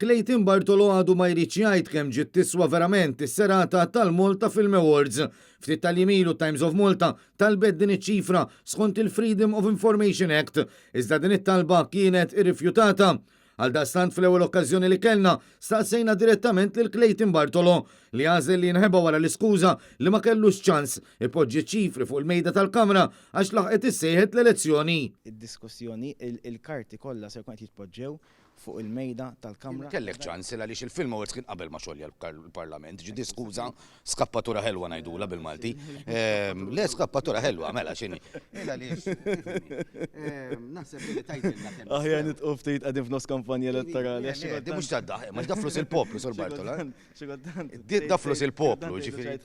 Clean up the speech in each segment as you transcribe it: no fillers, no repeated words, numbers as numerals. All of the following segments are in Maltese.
Clayton Bartolo għadu ma jridx jgħid kemm ġiet tiswa verament is-serata tal-Malta Film Awards. Ftit tal-jiem ilu Times of Malta talbet din iċ-ċifra skont il-Freedom of Information Act, iżda din it-talba kienet irrifjutata. Għaldaqstant fl-ewwel okkażjoni li kellna, staqsejna direttament lil Clayton Bartolo li għażel li jinħeba wara l-iskuża li ma kellux ċans ipoġġi ċifri fuq il-mejda tal-Kamra għax laħqet issejħet l-elezzjoni. Id-diskussjoni, il-karti kollha se jkun qed jitpoġġew fuq il-mejda tal-Kamra. Kellek ċans għaliex il-Film Awards kien qabel ma xolja l-Parlament, ġifieri skuża, skappatura ħelwa ngħidula bil-Malti. Le skappatura ħelwa, mela x'inhi. Naħseb li tgħidilna kemm. Aħjar nitqu ftit qegħdin f'nofs kampanja elettorali. Di mhux tad-daħ, ma da flus il-poplu, Sur Bartolo. Da flus il-poplu, ġifieri.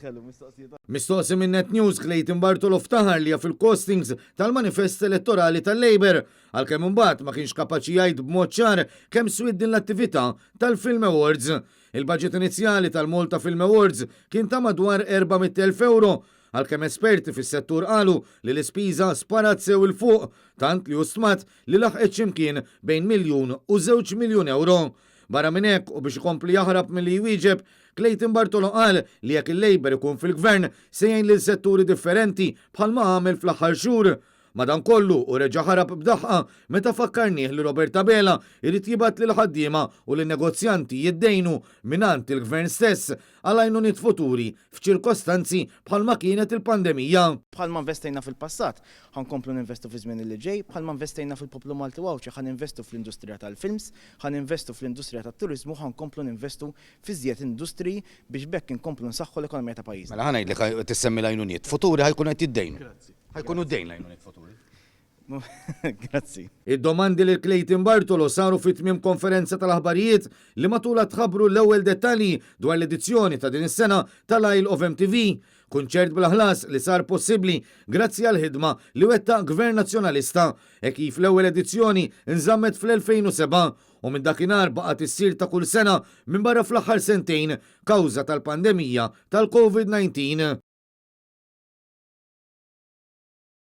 Mistoqsi minn Net News, Clayton Bartolo ftaħar li jaf il-costings tal-manifest elettorali tal-Labour, għalkemm imbagħad ma kienx kapaċi jgħid b'mod ċar kemm swiet din l-attività tal-Film Awards. Il-budget inizjali tal-Malta Film Awards kien ta' madwar 400,000 euro, għalkemm esperti fis-settur qalu li l-ispiża sparat sew 'il fuq, tant li hu stmat li laħqet x'imkien bejn miljun u 2 miljun euro. Barra minn hekk u biex ikompli jaħrab milli jwieġeb, Clayton Bartolo qal li jekk il-Labour ikun fil-gvern se jgħin lil setturi differenti bħalma għamel fl-aħħar xhur. Madankollu u reġa' ħarab b'daħqa meta fakkarnieh li Robert Abela irid jibgħat lil ħaddiema u lin negozjanti jiddejnu mingħand il-gvern stess għal għajnuniet futuri f'ċirkostanzi bħalma kienet il-pandemija. Bħalma investejna fil-passat, ħa nkomplu ninvestu fi żmien li ġej, bħalma investejna fil-poplu Malti u Għawdxi, ħa ninvestu fl-industrija tal-films, ħa ninvestu fl-industrija tat-turizmu, ħa nkomplu ninvestu fi żjed industriji biex b'hekk inkomplu nsaħħu l-ekonomija ta' pajjiżna. Mela ħa ngħidlek tissemmi l-għajnuniet. Futuri ħa jkunu qed jiddejnu. Ħa jkunu dejn l-għajnuniet futuri. Grazzi. Id-domandi lil Clayton Bartolo saru fit tmiem konferenza tal-aħbarijiet li matula tħabbru l-ewwel dettalji dwar l-edizzjoni ta' din is-sena tal-Isle of MTV. Kunċert bla ħlas li sar possibbli grazzi għal ħidma li wettaq Gvern Nazzjonalista e kif l-ewwel edizzjoni nżammet fl-2007 u minn dakinhar baqgħet issir ta' kull sena minn barra fl-aħħar sentejn kawża tal-pandemija tal-COVID-19.